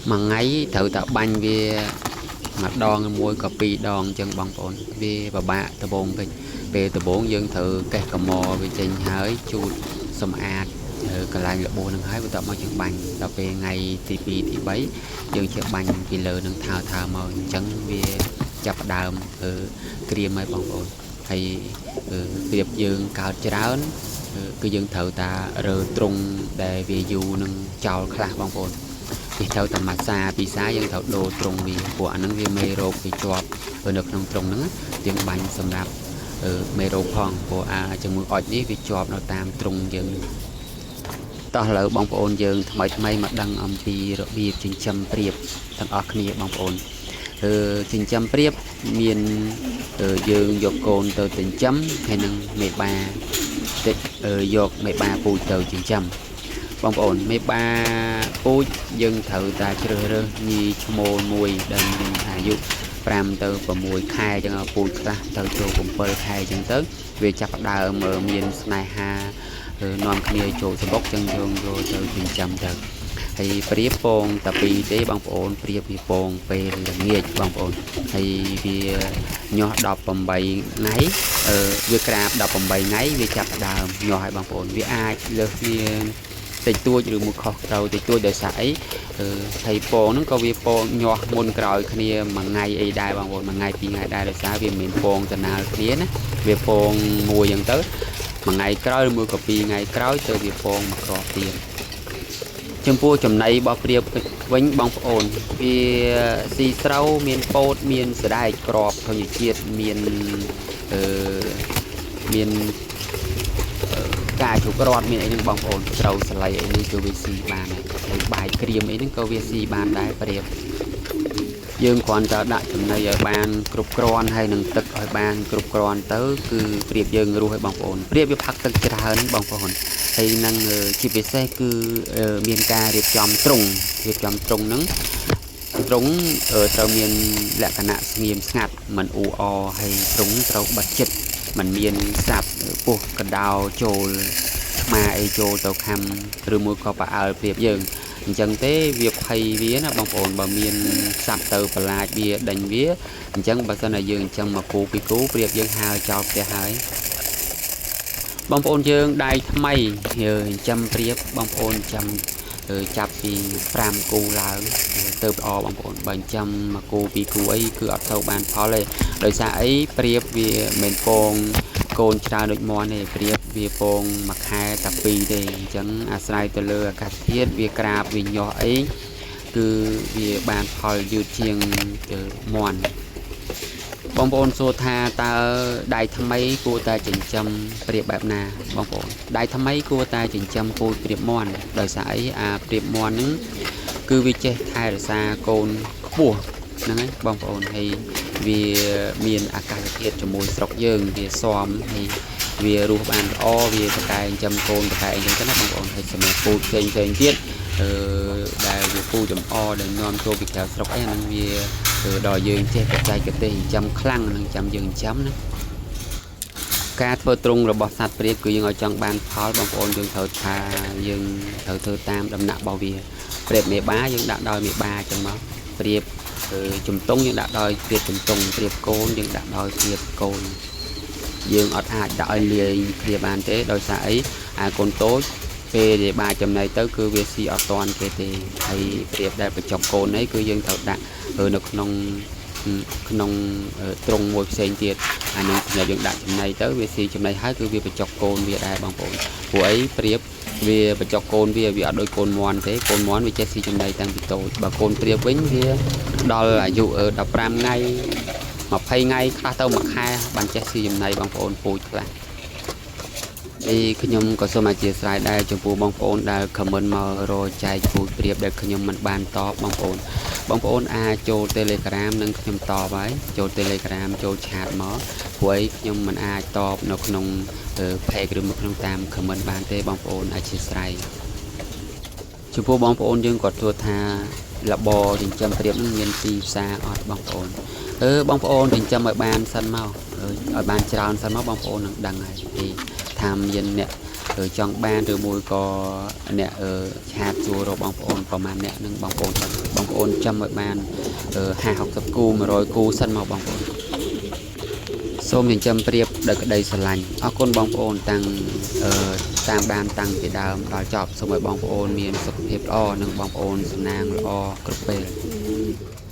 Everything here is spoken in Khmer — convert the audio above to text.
មួយថ្ងៃត្រូវតែបាញ់វាម្ដងមួយក៏ពីរដងអញ្ចឹងបងប្អូនវាពិបាកដំបងពេកពេលដំបងយើងត្រូវកេះកម៉វាចេញហើយជូតសម្អាតកន្លែងរបួសនឹងហើយបន្ទាប់មកយើងបាញ់ដល់ពេលថ្ងៃទី2ទី3យើងជាបាញ់ពីលើនឹងថើថើមកអញ្ចឹងវាចាប់ផ្ដើមក្រៀមហើយបងប្អូនហើយប្រៀបយើងកើតច្រើនគឺយើងត្រូវតារើទ្រង់ដែលវាយូរនឹងចោលខ្លះបងប្អូន វាត្រូវតែមួយសាពីរសាយើងត្រូវដូរទ្រង់វាព្រោះអាហ្នឹងវាមេរោគវាជាប់នៅក្នុងទ្រង់ហ្នឹងយើងបាញ់សម្រាប់មេរោគផងព្រោះអាជំងឺអុចនេះវាជាប់នៅតាមទ្រង់យើងនេះតោះឥឡូវបងប្អូនយើងថ្មីថ្មីមកដឹងអំពីរបៀបចិញ្ចឹមព្រាបទាំងអស់គ្នាបងប្អូនចិញ្ចឹមព្រាបមានយើងយកកូនទៅចិញ្ចឹមហើយនឹងមេបាតិចយកមេបាពូជទៅចិញ្ចឹមបងប្អូនមេបាពូជយើងត្រូវតែជ្រើសរើសញីឈ្មោលមួយដែលមានអាយុ5ទៅ6ខែអញ្ចឹងពូជខ្លះទៅចូល7ខែអញ្ចឹងទៅវាចាប់ផ្ដើមមានស្នេហានាំគ្នាចូលសម្បុកអញ្ចឹងយើងយកទៅចិញ្ចឹមទៅហើយព្រាបពងតែពីរទេបងប្អូនព្រាបវាពងពេលល្ងាចបងប្អូនហើយវាញាស់18ថ្ងៃវាក្រាប18ថ្ងៃវាចាប់ផ្ដើមញាស់ឲ្យបងប្អូនវាអាចលើសវាតិចតួចឬមួយខុសត្រូវតិចតួចដោយសារអីហើយពងហ្នឹងក៏វាពងញាស់មុនក្រោយគ្នាមួយថ្ងៃអីដែរបងប្អូនមួយថ្ងៃពីរថ្ងៃដែរដោយសារវាមិនមែនពងកណាលគ្នាណាវាពងមួយអញ្ចឹងទៅមួយថ្ងៃក្រោយឬមួយក៏ពីរថ្ងៃក្រោយទៅវាពងមួយគ្រាប់ទៀតចំពោះចំណីរបស់ព្រាបវិញបងប្អូនវាស៊ីស្រូវមានពោតមានសណ្ដែកក្របធញ្ញជាតិមានអឺមានការជ្រុករត់មានអីហ្នឹងបងប្អូនស្រូវសលៃអីនេះគឺវាស៊ីបានហើយបាយក្រៀមអីហ្នឹងក៏វាស៊ីបានដែរព្រាបយើងគ្រាន់តែដាក់ចំណីឲ្យបានគ្រប់គ្រាន់ហើយនឹងទឹកឲ្យបានគ្រប់គ្រាន់ទៅគឺព្រាបយើងរស់ឲ្យបងប្អូនព្រាបវាផឹកទឹកច្រើនបងប្អូនហើយនឹងជាពិសេសគឺមានការរៀបចំទ្រុងរៀបចំទ្រុងហ្នឹងទ្រុងត្រូវមានលក្ខណៈស្ងៀមស្ងាត់មិនអ៊ូអរហើយទ្រុងត្រូវបិទជិតមិនមានសត្វពស់កដោចូលឆ្មាអីចូលទៅខំឬមួយក៏ប្រអើលព្រាបយើងអញ្ចឹងទេវាភ័យវាណាបងប្អូនបើមានសត្វទៅបន្លាចវាដេញវាអញ្ចឹងបើសិនតែយើងអញ្ចឹងមកគូពីគូព្រាបយើងហើចោលផ្ទះហើយបងប្អូនយើងដៃថ្មីយើងចិញ្ចឹមព្រាបបងប្អូនចាំចាប់ពី5គូឡើងទៅល្អបងប្អូនបើចិញ្ចឹមមួយគូពីរគូអីគឺអត់សូវបានផលទេដោយសារអីព្រាបវាមិនពងកូនច្រើនដូចមាន់ទេព្រាបវាពងមួយខែតែពីរទេអញ្ចឹងអាស្រ័យទៅលើអាកាសធាតុវាក្រាបវាញាស់អីគឺវាបានផលយឺតជាងទៅមាន់បងប្អូនសួរថាតើដៃថ្មីគួរតែចិញ្ចឹមព្រាបបែបណាបងប្អូនដៃថ្មីគួរតែចិញ្ចឹមពូជព្រាបមាន់ដោយសារអីអាព្រាបមាន់ហ្នឹងគឺវាចេះថែរក្សាកូនខ្ពស់ហ្នឹងហើយបងប្អូនហើយវាមានអាកាសធាតុជាមួយស្រុកយើងវាស៊ាំហើយវារស់បានល្អវាប្រកែចិញ្ចឹមកូនប្រកែអីចឹងទៅណាបងប្អូនហើយសម្រាប់ពូជផ្សេងផ្សេងទៀតដែលវាពូជចំអដែលនាំចូលពីក្រៅស្រុកអីអាហ្នឹងវាដល់យើងចេះបច្ចេកទេសចិញ្ចឹមខ្លាំងនឹងចាំយើងចិញ្ចឹមណាការធ្វើទ្រុងរបស់សត្វព្រាបគឺយើងឲ្យចង់បានផលបងប្អូនយើងត្រូវថាយើងត្រូវធ្វើតាមដំណាក់របស់វាព្រាបមេបាយើងដាក់ដោយមេបាចឹងមកព្រាបជំទង់យើងដាក់ដោយព្រាបជំទង់ព្រាបកូនយើងដាក់ដោយព្រាបកូនយើងអត់អាចដាក់ឲ្យលាយគ្នាបានទេដោយសារអីអាកូនតូចពេលដែលបាចំណីទៅគឺវាស៊ីអត់តាន់គេទេហើយព្រាបដែលបញ្ចុកកូនអីគឺយើងត្រូវដាក់នៅក្នុងក្នុងទ្រុងមួយផ្សេងទៀតអានឹងសម្រាប់យើងដាក់ចំណីទៅវាស៊ីចំណីហើយគឺវាបញ្ចុកកូនវាដែរបងប្អូនព្រោះអីព្រាបវាបញ្ចុកកូនវាវាអត់ដូចកូនមាន់ទេកូនមាន់វាចេះស៊ីចំណីតាំងពីតូចបើកូនព្រាបវិញវាដល់អាយុ15ថ្ងៃ20ថ្ងៃខ្លះទៅមួយខែបានចេះស៊ីចំណីបងប្អូនពូជខ្លះអីខ្ញុំក៏សូមអធិស្ឋានដែរចំពោះបងប្អូនដែលខមមិនមករចែកពូជព្រាបដែលខ្ញុំមិនបានតបបងប្អូនបងប្អូនអាចចូល Telegram និងខ្ញុំតបហើយចូល Telegram ចូលឆាតមកព្រោះអីខ្ញុំមិនអាចតបនៅក្នុង page ឬមកក្នុងតាម comment បានទេបងប្អូនអធិស្ឋានចំពោះបងប្អូនយើងគាត់ទួថារបរចិញ្ចឹមព្រាបនឹងមានទីផ្សារអត់បងប្អូនបងប្អូនចិញ្ចឹមឲ្យបានសិនមកឲ្យបានច្រើនសិនមកបងប្អូននឹងដឹងហើយពីថាមានអ្នក ចង់បានឬមួយក៏អ្នក chat សួររកបងប្អូនប្រហែលអ្នកនឹងបងប្អូនដឹងបងប្អូនចាំឲ្យបាន50 60គូ100គូសិនមកបងប្អូនសូមចិញ្ចឹមព្រាបដោយក្តីស្រឡាញ់អរគុណបងប្អូនតាំងតាមដានតាំងពីដើមដល់ចប់សូមឲ្យបងប្អូនមានសុខភាពល្អនិងបងប្អូនសំណាងល្អគ្រប់ពេល។